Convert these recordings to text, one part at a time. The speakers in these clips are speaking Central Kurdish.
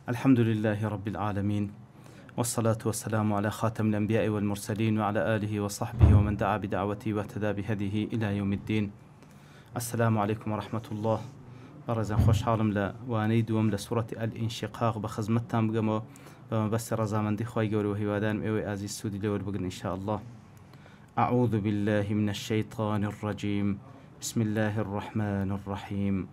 الحمد لله رب العالمین والصلاة والسلام على خاتم الأنبیاء والمرسلین وعلى آله وصحبه ومن دعا بدعوته واهتدى بهديه إلى يوم الدین السلام علیکم ورحمة الله بەڕێزان خۆشحاڵم لە وانەی دووەم لە سوڕەتی الانشقاق بە خزمەتتان بگەمەوە بە مەبەستی ڕەزامەندی خوای گەورە و هیوادارم ئێوەی ئازیز سوودی لێ وەربگرن ان شاء الله اعوذ بالله من الشیطان الرجیم بسم الله الرحمن الرحیم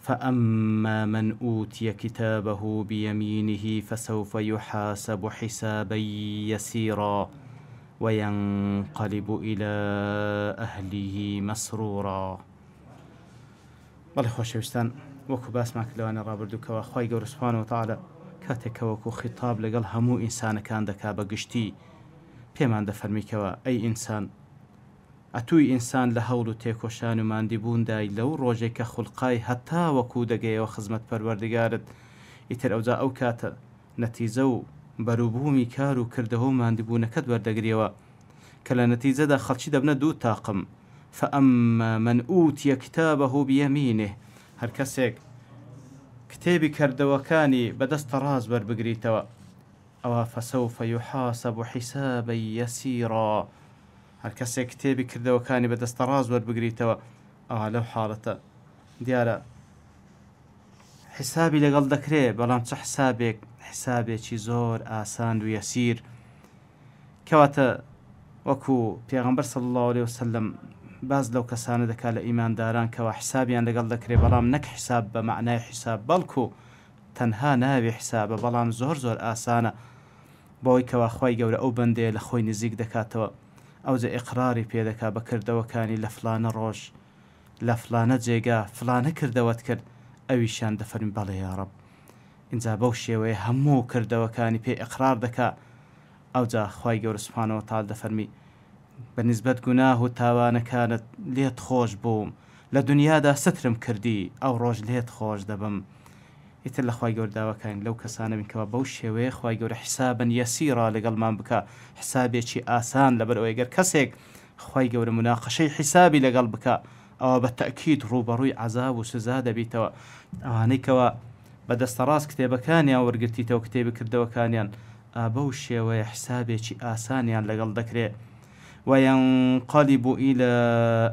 فأما من أوتي كتابه بيمينه فسوف يحاسب حسابا يسيرا وينقلب إلى أهله مسرورا. بەڵێ خۆشەویستان وەکو باسمان کرد لەوانە ڕابردوو کەوا خوای گەورە سبحانە وتعالی کاتێک کە وەکو خیتاب لەگەڵ هەموو ئینسانەکان دەکا بە گشتی پێمان دەفەرمی کەوا ئەی ئینسان ئەتووی ئینسان لە هەوڵ و تێکۆشان و ماندیبووندای لەو ڕۆژەی کە خولقای هەتا وەکوو دەگەیەوە خزمەت پەروەردگارت ئیتر ئەوجا ئەو کاتە نەتیجە و بەروبوومی کار و کردەوە و ماندیبوونەکەت وەردەگریەوە کە لە نەتیجەدا خەڵکی دەبنە دوو تاقم فاما من اوتی کتابه بیمینه هەر کەسێک کتێبی کردەوەکانی بە دەستە ڕاست وەربگریتەوە ئەوا فسوف یحاسب حسابا یسیرا هەر کەسێک کتێبی کردەوەکانی بە دەستە ڕاست وەربگریتەوە ئەوا لەو حاڵەتە دیارە حسابی لەگەڵ دەکرێ بەڵام چ حسابێک حسابێکی زۆر ئاسان و یەسیر کەواتە وەکو پێغەمبەر صلی اللە علیە وسلم باس لەو کەسانە دەکات لە ئیمانداران کەوا حسابیان لەگەڵ دەکرێ بەڵام نەک حساب بە مەعنای حساب بەڵکو تەنها ناوی حسابە بەڵام زۆر زۆر ئاسانە بەوەی کەوا خوای گەورە ئەو بەندەیە لە خۆی نزیک دەکاتەوە ئەوجە ئیقراری پێ دەکا بە کردەوەکانی لە فلانە ڕۆژ لە فلانە جێگا فلانە کردەوەت کرد ئەویشیان دەفەرمی بەڵێ یاڕەب ئینجا بەو شێوەیە هەموو کردەوەکانی پێ ئیقرار دەکا ئەوجا خوای گەورە سبحانە وتعالی دەفەرمی بە نیسبەت گوناه و تاوانەکانت لێت خۆش بووم لە دونیادا سترم کردی ئەوڕۆش لێت خۆش دەبم ئیتر لە خوای گەورە داواکارین لەو کەسانە بین کەوا بەو شێوەیە خوای گەورە حسابا یسیرا لەگەڵمان بکا حسابێکی ئاسان لەبەر ئەوەی گەر کەسێک خوای گەورە موناقەشەی حیسابی لەگەڵ بکا ئەوا بە تەئکید ڕووبەڕووی عەزاب و سزا دەبیتەوە ئەوانەی کەوا بە دەستە ڕاست کتێبەکانیان وەرگرتیتەوە کتێبی کردەوەکانیان ئا بەو شێوەیە حسابێکی ئاسانیان لەگەڵ دەکرێ وینقلب الی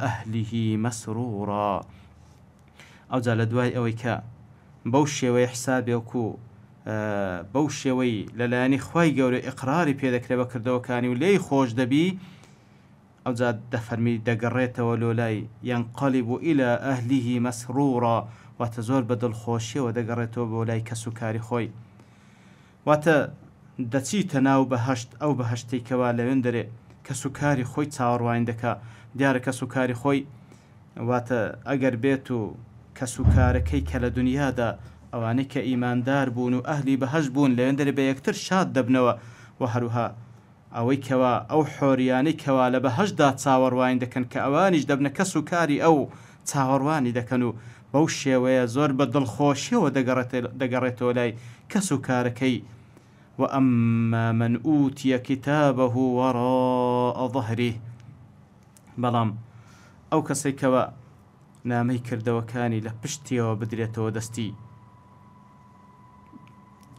اهله مسرورا ئەوجا لە دوای ئەوەی کە بەو شێوەیە حسابێک و بەو شێوەی لەلایەنی خوای گەورە ئیقراری پێ دەکرێ بە کردەوەکانی و لێی خۆش دەبی ئەوجا دەفەرمی دەگەڕێتەوە لۆ لای، ینقلب الی اهله مسرورا، واتە زۆر بە دڵخۆشیەوە دەگەڕێتەوە بۆ لای کەس و کاری خۆی. واتە دەچیتە ناو بەهەشت، ئەو بەهەشتەی کەوا لەوێندەرێ کەس و کاری خۆی چاوەڕوانی دەکا، دیارە کەس و کاری خۆی واتە ئەگەر بێت و کەس و کارەکەی کە لە دونیادا ئەوانەی کە ئیماندار بوون و ئەهلی بەهەشت بوون لەوێندەرێ بە یەکتر شاد دەبنەوە وە هەروها ئەوەی کەوا ئەو حۆریانەی کەوا لە بەهەشتدا چاوەڕوانی دەکەن کە ئەوانیش دەبنە کەس و کاری ئەو چاوەڕوانی دەکەن و بەو شێوەیە زۆر بە دڵخۆشیەوە دەگەڕێتەوە لای کەس و کارەکەی وأما من أوتي كتابه وراء ظهره بەڵام ئەو کەسەی کەوا نامەی کردەوەکانی لە پشتیەوە بدرێتەوە دەستی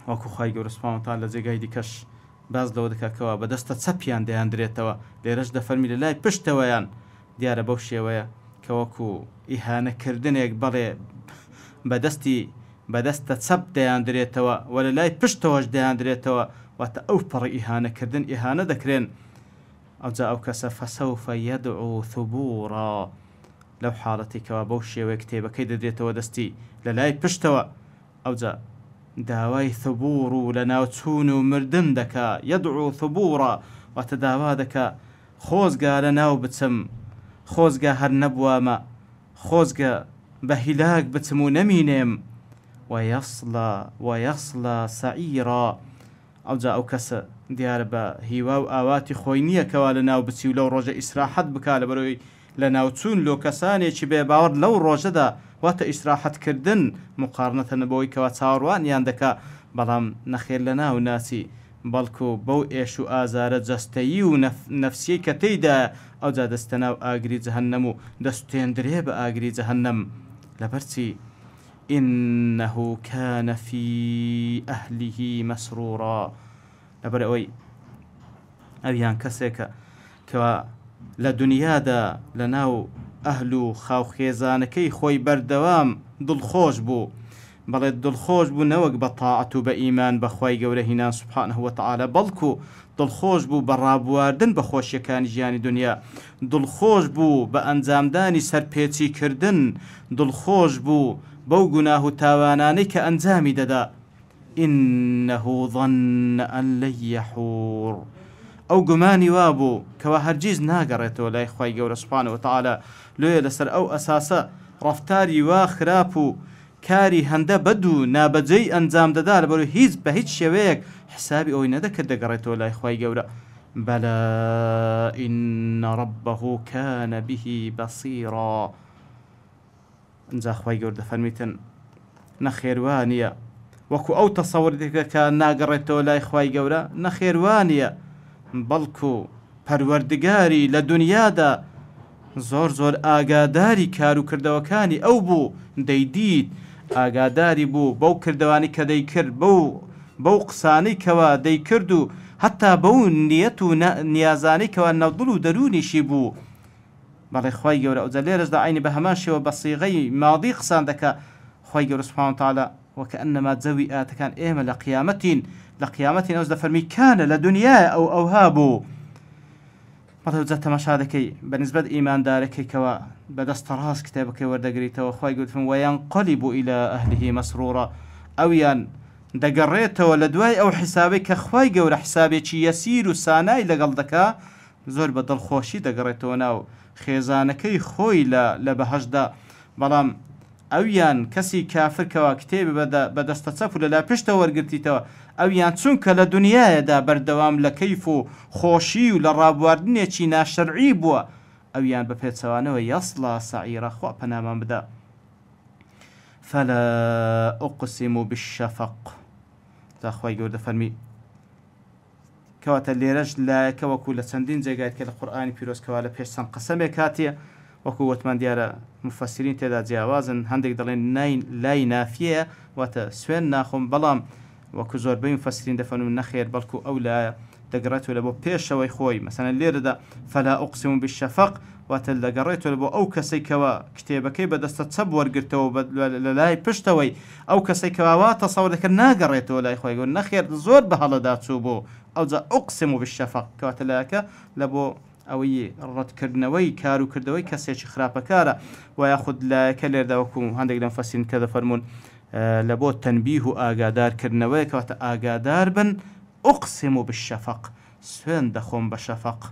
وەکو خوای گەورە سبحانە وتعالی لە جێگای دیکەش باس لەوە دەکات کەوا بە دەستە چەپیان دەیاندرێتەوە لێرەش دەفەرمی لە لای پشتەوەیان دیارە بەو شێوەیە کە وەکو ئیهانە کردنێک بەڵێ بە دەستی بە دەستە چەپ دەیاندرێتەوە و لە لای پشتەوەش دەیاندرێتەوە واتە ئەو پەڕی ئیهانە کردن ئیهانە دەکرێن ئەوجا ئەو کەسە فسوف یدعو ثبورا لەو حاڵەتەی کەوا بەو شێوەیە کتێبەکەی دەدرێتەوە دەستی لە لای پشتەوە ئەوجا داوای ثبور و لەناوچوون و مردن دەکا، یدعو ثبورا، واتە داوا دەکا خۆزگا لەناو بچم، خۆزگا هەر نەبوامە، خۆزگە بە هیلاک بچم و نەمینێم، ویصلی ویصلی سعیرا، ئەوجا ئەو کەسە دیارە بە هیوا و ئاواتی خۆی نییە کەوا لەناو بچی و لەو ڕۆژە ئیسراحەت بکا لەبەرئەوەی لەناوچوون لۆ کەسانێکی بێ باوەڕ لەو ڕۆژەدا واتە ئیسراحەت کردن موقارنەتەن بەوەی کەوا چاوەڕوانیان دەکا بەڵام نەخێر لەناو ناچی بەڵکو بەو ئێش و ئازارە جەستەیی و نەفسیەی کە تێیدایە ئەوجا دەچتە ناو ئاگری جەهەنەم و دەسوتێندرێ بە ئاگری جەهەنەم لەبەرچی؟ انه کان فی اهله مسرورا لەبەر ئەوەی ئەویان کەسێکە کەوا لە دونیادا لە ناو ئەهل و خاوخێزانەکەی خۆی بەردەوام دڵخۆش بوو، بەڵێ دڵخۆش بوو نەوەک بە تاعەت و بە ئیمان بە خوای گەورە هینان سبحانە وتعالی بەڵکو دڵخۆش بوو بە ڕابواردن بە خۆشیەکانی ژیانی دونیا، دڵخۆش بوو بە ئەنجامدانی سەرپێچی کردن، دڵخۆش بوو بەو گوناه و تاوانانەی کە ئەنجامی دەدا. انه ظن ان لن یحور ئەو گومانی وابوو کەوا هەرگیز ناگەڕێتەوە لای خوای گەورە سبحانە وتعالی لۆیە لەسەر ئەو ئەساسە ڕەفتاری وا خراپ و کاری هەندە بەد و نابەجێی ئەنجام دەدا لەبەرئەوەی هیچ بە هیچ شێوەیەک حسابی ئەوەی نەدەکرد دەگەڕێتەوە لای خوای گەورە بەلا ان ربه کان به بصیرا. ئینجا خوای گەورە دەفەرمیتن، نەخێر وا نییە، وەکو ئەو تەسەوری دەکرد کە ناگەڕێتەوە لای خوای گەورە، نەخێر وا نییە، بەڵکو پەروەردگاری لە دونیادا زۆر زۆر ئاگاداری کارو کردەوەکانی ئەو بوو، دەیدیت، ئاگاداری بوو بەو کردەوانەی کە دەیکرد، بەو بەو قسانەی کەوا دەیکرد و هەتا بەو نیەت و نیازانەی کەوا ناو دڵ و دەروونیشی بوو. بەڵێ خوای گەورە ئەوجا لێرەشدا عەینی بە هەمان شێوە بە سیغەی ماضی قسان دەکا خوای گەورە سبحانە وتعالی وکانما جەوی ئایەتەکان ئێمە لە قیامەتین لە قیامەتین ئەوس دەفەرمی کانە لە دنیایە ئەو ئەوها بوو بەڵێ ئەوجا تەماشا دەکەی بە نسبەت ئیماندارەکەی کەوا بە دەستە ڕاست کتێبەکەی وەردەگریتەوە خوای گەورە دەفەرمی وینقلب الی اهله مسرورا ئەویان دەگەڕێتەوە لە دوای ئەو حیسابەی کە خوای گەورە حیسابێکی یەسیر و سانای لەگەڵ دەکا زۆر بە دڵخۆشی دەگەڕێتەوە ناو خێزانەکەی خۆی لە لە بەهەشتدا، بەڵام ئەویان کەسی کافر کەوا کتێبی بە بە دەستە چەپ و لە لا پشتەوە وەرگرتیتەوە ئەویان چونکە لە دونیایەدا بەردەوام لە کەیف و خۆشی و لە ڕابواردنێکی ناشەرعی بووە ئەویان بە پێچەوانەوە یصلی سعیرا خوا پەنامان بدا فلا اقسم بالشفق جا خوای گەورە دەفەرمی. کەواتە لێرەش لایەکە وەکو لە چەندین جێگای تکە لە قورئانی پیرۆز کەوا لە پێش چەند قەسەمێک هاتیە وەکو وتمان دیارە مفەسرین تێدا جیاوازن هەندێک دەڵێن نای لای نافیەیە واتە سوێن ناخۆم بەڵام وەکو زۆربەی مفەسرین دەفەرموون نەخێر بەڵکو ئەو لایە دەگەڕێتەوە لە بۆ پێشەوەی خۆی مەسەلەن لێرەدا فلا اقسم بالشفق واتە دەگەڕێتەوە بۆ ئەو کەسەی کەوا کتێبەکەی بە دەستە چەپ وەرگرتەوە بە لە لای پشتەوەی ئەو کەسەی کەوا وا تەسەور دەکرد ناگەڕێتەوە لای خوای گەورە نەخێر زۆر بە هەڵەدا چووبوو ئەوجا اقسم بالشفق کەواتە لایەکە لە بۆ ئەوەی ڕەتکردنەوەی کار و کردەوەی کەسێکی خراپەکارە و یاخود لایەکە لێردا وەکو هەندێک لە مفەسرین کە دەفەرموون لە بۆ تەنبیه و ئاگادار کردنەوەیە کەواتە ئاگادار بن اقسم بالشفق سوێند دەخۆم بە شەفەق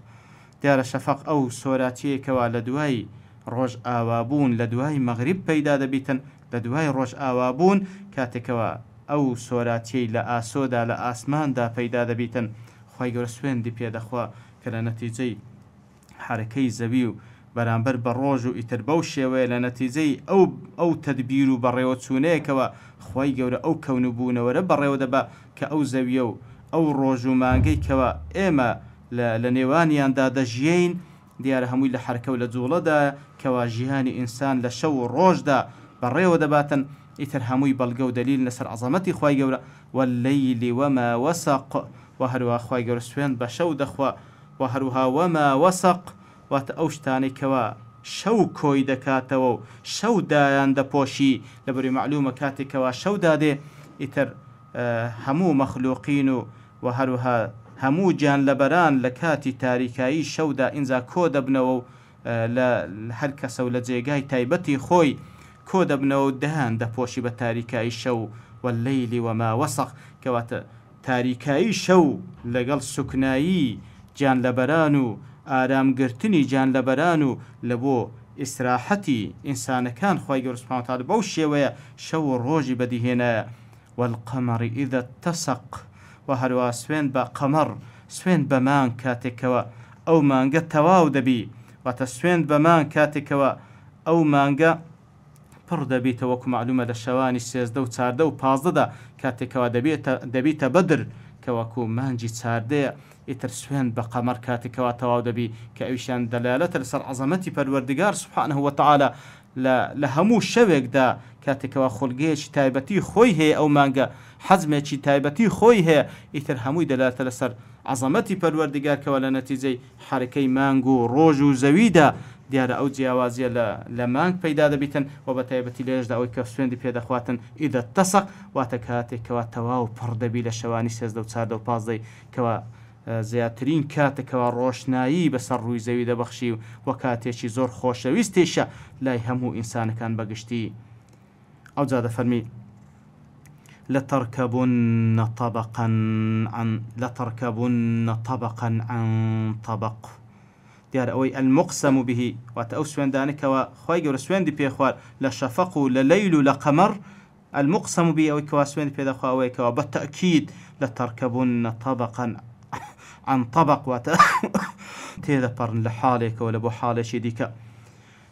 دیارە شەفەق ئەو سۆراتیەی کەوا لە دوای ڕۆژ ئاوا بوون لە دوای مەغریب پەیدا دەبیتن لە دوای ڕۆژ ئاوا بوون کاتێک کەوا ئەو سۆراتیەی لە ئاسۆدا لە ئاسماندا پەیدا دەبیتن خوای گەورە سوێندی پێ دەخوا کە لە نەتیجەی حەرەکەی زەوی و بەرامبەر بە ڕۆژ و ئیتر بەو شێوەیە لە نەتیجەی ئەو ئەو تەدبیر و بەڕێوە چوونەیە کەوا خوای گەورە ئەو کەون و بوونەوەرە بەڕێوە دەبا کە ئەو زەویە و ئەو ڕۆژ و مانگەی کەوا ئێمە لە لە نێوانیاندا دەژیەین دیارە هەمووی لە حەرکە و لە جوڵەدایە کەوا ژیانی ئینسان لە شەو و ڕۆژدا بەڕێوە دەباتن ئیتر هەمووی بەڵگە و دەلیلن لەسەر عەزەمەتی خوای گەورە، واللیل وما وسق، وە هەروەها خوای گەورە سوێند بە شەو دەخوا، وە هەروەها وما وسق واتە ئەو شتانەی کەوا شەو کۆی دەکاتەوە و شەو دایان دەپۆشی، لەبەروی مەعلومە کاتێک کەوا شەو دادێ ئیتر هەموو مەخلوقین و وە هەروەها هەموو گیانلەبەران لە کاتی تاریکایی شەودا ئینجا کۆ دەبنەوە و لە هەر کەسە و لە جێگای تایبەتی خۆی کۆ دەبنەوە و دایان دەپۆشی بە تاریکایی شەو، واللیل وما وسق، کەواتە تاریکایی شەو لەگەڵ سوکنایی گیانلەبەران و ئارام گرتنی گیانلەبەران و لە بۆ ئیسراحەتی ئینسانەکان خوای گەورە سبحانە وتعالی بەو شێوەیە شەو و ڕۆژی بەدیهێنایە والقمر اذا اتسق وە هەروەها سوێند بە قەمەڕ، سوێند بە مانگ کاتێک کەوا ئەو مانگە تەواو دەبی، واتە سوێند بە مانگ کاتێک کەوا ئەو مانگە پڕ دەبیتەوە وەکو مەعلومە لە شەوانی 13 و 14 و 15 دا کاتێک کەوا دەبێتە دەبیتە بەدر کە وەکو مانگی چاردەیە ئیتر سوێند بە قەمەڕ کاتێک کەوا تەواو دەبی کە ئەویشیان دەلالەتە لەسەر عەزەمەتی پەروەردگار سبحانە وتعالی. لە لە هەموو شەوێکدا کاتێک کەوا خولگەیەکی تایبەتی خۆی هەیە ئەو مانگە حەجمێکی تایبەتی خۆی هەیە ئیتر هەمووی دەلالەتە لەسەر عەزەمەتی پەروەردگار کەوا لە نەتیجەی حەرەکەی مانگ و ڕۆژ و زەویدا دیارە ئەو جیاوازیە لە لە مانگ پەیدا دەبیتن وە بە تایبەتی لێرەشدا ئەوەی کە سوێندی پێ دەخواتن اذا اتسق واتە کاتێک کەوا تەواو پڕ دەبی لە شەوانی 13 و 14 و پازدەی کەوا زیاترین کاتە کەوا ڕۆشنایی بەسەر ڕووی زەوی دەبەخشی و وە کاتێکی زۆر خۆشەویستیشە لای هەموو ئینسانەکان بە گشتی ئەوجا دەفەرمی لترکبن طبقا عن لترکبن طبقا عن طبق دیارە ئەوەی المقسم به واتە ئەو سوێندانە کەوا خوای گەورە سوێندی پێخوارد لە شەفەق و لە لەیل و لە قەمەر المقسم به ئەوەی کەوا سوێند پێ دەخوا ئەوەیە کەوا بە تەئکید لترکبن طبقا عن طبق واتە تێدەپەڕن لە حاڵێکەوە لە بۆ حاڵێکی دیکە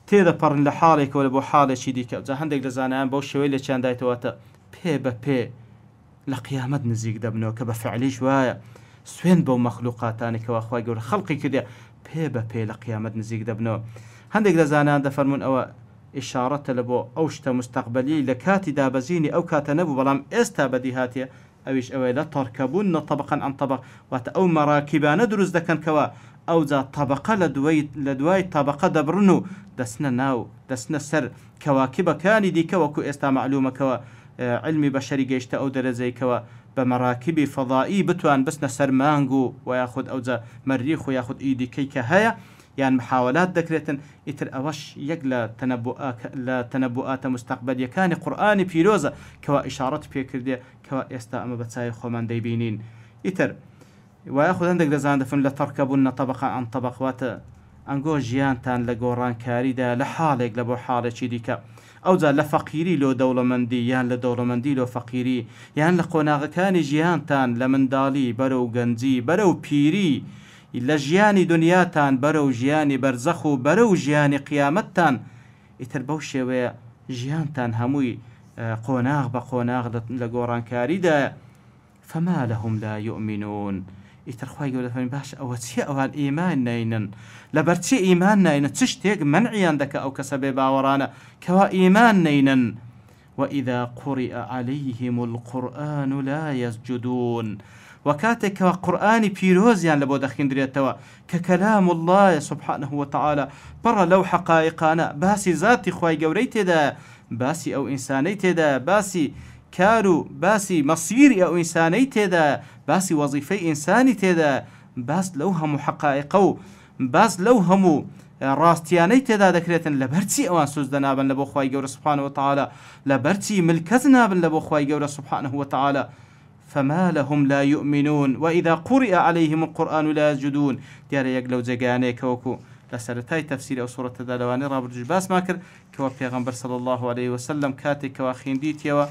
تێدەپەڕن لە حاڵێکەوە لە بۆ حاڵێکی دیکە جا هەندێک لە زانایان بەو شێوەی لێکیان دایتەوە واتە پێ بە پێ لە قیامەت نزیک دەبنەوە کە بە فعلیش وایە سوێند بەو مەخلوقاتانەی کەوا خوای گەورە خەڵقی کردیە پێ بە پێ لە قیامەت نزیک دەبنەوە هەندێک لە زانایان دەفەرموون ئەوە ئیشاڕەتە لە بۆ ئەو شتە مستەقبەلیەی لە کاتی دابەزینی ئەو کاتە نەبوو بەڵام ئێستا بەدی هاتیە ئەویش ئەوەیە لترکبن طبقا عن طبق واتە ئەو مەراکیبانە دروست دەکەن کەوا ئەوجا تەبەقە لە دوای لە دوای تەبەقە دەبڕن و دەچنە ناو دەچنە سەر کەواکبەکانی دیکە وەکو ئێستا مەعلومە کەوا عیلمی بەشەری گەیشتە ئەو دەرەجەی کەوا بە مەراکبی فەزائی بتوان بچنە سەر مانگ و وە یاخود ئەوجا مەریخ و یاخود ئی دیکەی کە هەیە یان محاوەلات دەکرێتن ئیتر ئەوەش یەک لە لە تەنەبوئاتە موستەقبەلیەکانی قورئانی پیرۆزە کەوا ئیشاڕەتی پێ کردیە کەوا ئێستا ئەمە بە چاوی خۆمان دەیبینین ئیتر وە یاخود هەندێک لە زانایان دەفەرموون لترکبن طبقا عن طبق واتە ئەنگۆ ژیانتان لە گۆڕانکاریدایە لە حاڵێک لە بۆ حاڵێکی دیکە ئەوجا لە فەقیری لۆ دەوڵەمەندی یان لە دەوڵەمەندی لۆ فەقیری یان لە قۆناغەکانی ژیانتان لە منداڵی بەرەو گەنجی بەرەو پیری لە ژیانی دونیاتان بەرەو ژیانی بەرزەخ و بەرەو ژیانی قیامەتتان ئیتر بەو شێوەیە ژیانتان هەمووی قۆناغ بە قۆناغ لە گۆڕانکاریدایە فما لهم لا یومنون ئیتر خوای گەورە دەفەرمی باشە ئەوە چیە ئەوان ئیمان ناینن لەبەرچی ئیمان ناینن چ شتێک مەنعیان دەکا ئەو کەسە بێ باوەڕانە کەوا ئیمان نەینن وإذا قرئ علیهم القرآن لا یسجدون وە کاتێک کەوا قورئانی پیرۆزیان لەبۆ دەخیندرێتەوە کە کەلام اللە یە سبحانە وتعالی پڕە لەو حەقائیقانە باسی زاتی خوای گەورەی تێدایە باسی ئەو ئینسانەی تێدایە باسی کار و باسی مەسیری ئەو ئینسانەی تێدایە باسی وەزیفەی ئینسانی تێدایە باس لەو هەموو حەقائیقە و باس لەو هەموو ڕاستیانەی تێدا دەکرێتن لەبەرچی ئەوان سوجدە نابەن لەبۆ خوای گەورە سبحانە وتعالی لەبەرچی ملکەچ نابن لەبۆ خوای گەورە سبحانە وتعالی فما لهم لا یومنون واذا قرئ علیهم القرآن لا یسجدون دیارە یەک لەو جێگایانەیە کە وەکو لە سەرەتای تەفسیری ئەو سوڕەتەدا لەوانەی ڕابردووش باسمان کرد کەوا پێغەمبەر صلی اللە علیه وسلم کاتێک کەوا خیندیتیەوە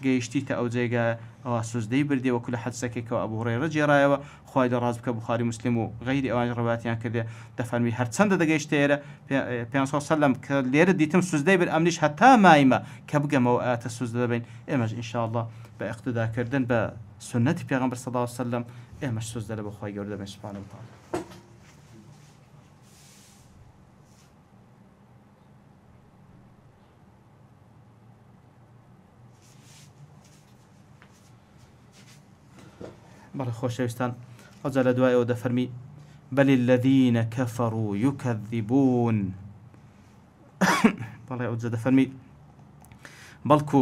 گەیشتیتە ئەو جێگایە ئەوا سوجدەی بردیە وەکو لە حەدیسەکەی کەوا ئەبو هوڕەیڕە گێڕایەوە خوای لێ ڕازی بکە بوخاری موسلیم و غەیری ئەوانیش ڕەوایەتیان کردیە دەفەرمی هەرچەندە دەگەیشتە ئێرە پێغەمبەر صلی اللە علیه وسلم کە لێرە دیتم سوجدەی برد ئەمنیش هەتا مایمە کە بگەمەوە ئایەتە سوجدە دەبەین ئێمەش ان شاء اللە بە ئیقتدا کردن بە سوننەتی پێغەمبەر صلی اللە علیە وسلم ئێمەش سوجدە لە بۆ خوای گەورە دەبەین سبحانە وتعالی. بەڵێ خۆشەویستان ئەوجا لە دوای ئەوە دەفەرمی بل الذين كفروا يكذبون بەڵێ ئەوجا دەفەرمی بەڵکو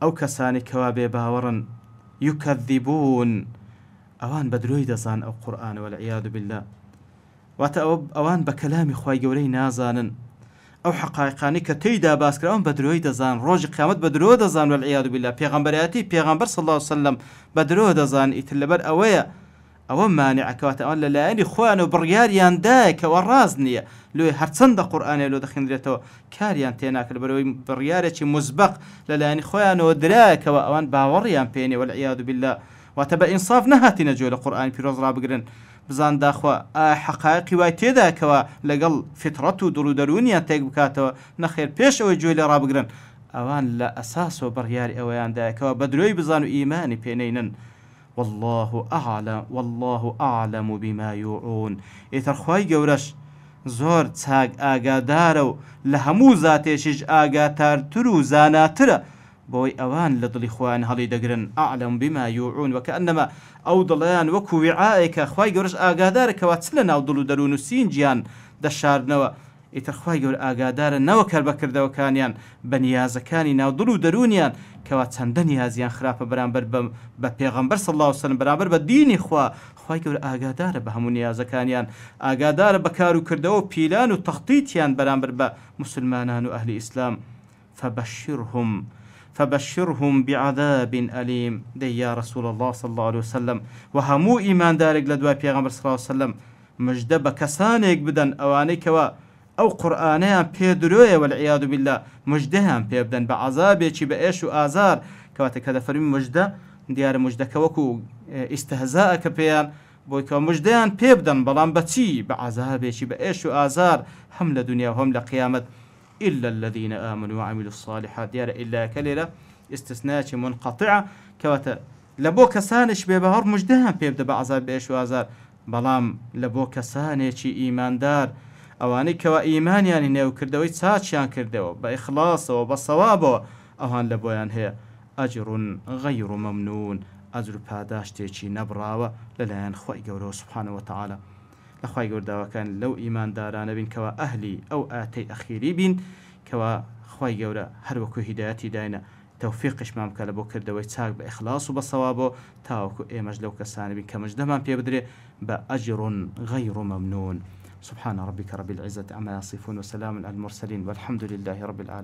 ئەو کەسانی کەوا بێ باوەڕن یکذبون ئەوان بە درۆی دەزان ئەو قورئانە والعیاذ بالله واتە ئەوە ئەوان بە کەلامی خوای گەورەی نازانن ئەو حەقایقانەی کە تێیدا باس کراون بە درۆی دەزان ڕۆژی قیامەت بە درۆ دەزان والعیاذ بالله پێغەمبەرایەتی پێغەمبەر صلی اللە علیه وسلم بە درۆ دەزان ئیتر لەبەر ئەوەیە ئەوە مانعە کەواتە ئەوان لە لایەنی خۆیانەوە بڕیاریان دایە کەوا ڕاست نییە لۆیە هەرچەندە قورئانیان لۆ دەخوێندرێتەوە کاریان تێ ناکرد لەبەرئەوەی بڕیارێکی موسبەق لە لایەنی خۆیانەوە درایە کەوا ئەوان باوەڕیان پێ نییە والعیاذ باللە واتە بە ئینساف نەهاتینە گوێ لە قورئانی پیرۆز ڕابگرن بزان داخوا ئایا حەقایقی وای تێدایە کەوا لەگەڵ فیتڕەت و دڵ و دەروونیان تێک بکاتەوە نەخێر پێش ئەوەی گوێ لێ ڕابگرن ئەوان لە ئەساسەوە بڕیاری ئەوەیان دایە کەوا بە درۆی بزان و ئیمانی پێ نەینن واللە اعلم واللە اعلم بما یوعون ئیتر خوای گەورەش. زۆر چاک ئاگادارە و لە هەموو زاتێکیش ئاگاتارتر و زاناترە بەوەی ئەوان لە دڵی خۆیان هەڵی دەگرن، اعلم بما یوعون، وکانما ئەو دڵەیان وەکو وعائێکە، خوای گەورەش ئاگادارە کەوا چ لە ناو دڵ و دەروون و سینگیان دەشارنەوە، ئیتر خوای گەورە ئاگادارە نەوەک هەر بە کردەوەکانیان، بە نیازەکانی ناو دڵ و دەروونیان، کەوا چەندە نیازیان خراپە بەرامبەر بە بە پێغەمبەر صلی اللە علیە وسلم، بەرامبەر بە دینی خوا، خوای گەورە ئاگادارە بە هەموو نیازەکانیان، ئاگادارە بە کار و کردەوە و پیلان و تەختیتیان بەرامبەر بە موسلمانان و ئەهلی ئیسلام. فبشرهم فبشرهم بعذاب الیم دەی یا رسول اللە صلی اللە علیە وسلم وە هەموو ئیماندارێک لە دوای پێغەمبەر صلی اللە علیە وسلم مژدە بە کەسانێک بدەن ئەوانەی کەوا ئەو قورئانەیان پێ درۆیە والعیاذ باللە مژدەیان پێ بدەن بە عەزابێکی بە ئێش و ئازار کەواتە کە دەفەرمی مژدە دیارە مژدەکە وەکو ئیستهزاء کە پێیان بۆی کە مژدەیان پێ بدەن بەڵام بە چی بە عەزابێکی بە ئێش و ئازار هەم لە دنیا و هەم لە قیامەت الا الذین آمنوا وعملوا الصالحات دیارە الا یەکە لێرە استثنایەکی منقطعە کەواتە لە بۆ کەسانێکی بێ باوەڕ مژدەیان پێ بدە بە عەزاب بە ئێش و ئازار بەڵام لە بۆ کەسانێکی ئیماندار ئەوانەی کەوا ئیمانیان هێنا و کردەوەی چاکیان کردەوە بە ئیخڵاسەوە بە سەوابەوە ئەوان لە بۆیان هەیە اجر غیر ممنون ئەجر و پاداشتێکی نەبڕاوە لەلایەن خوای گەورەوە سبحانە وتعالی. لە خوای گەورە داواکاین لەو ئیماندارانە بین کەوا ئەهلی ئەو ئایەتەی ئەخیری بین کەوا خوای گەورە هەر وەکو هیدایەتی داینە تەوفیقیشمان بکا لە بۆ کردەوەی چاک بە ئیخلاص و بە سەوابەوە تاوەکو ئێمەش لەو کەسانە بین کە مژدەمان پێ بدرێ بە اجر غیر ممنون سبحان ربک رب العزة عما یصفون وسلام علی المرسلین والحمد لله رب العالمین.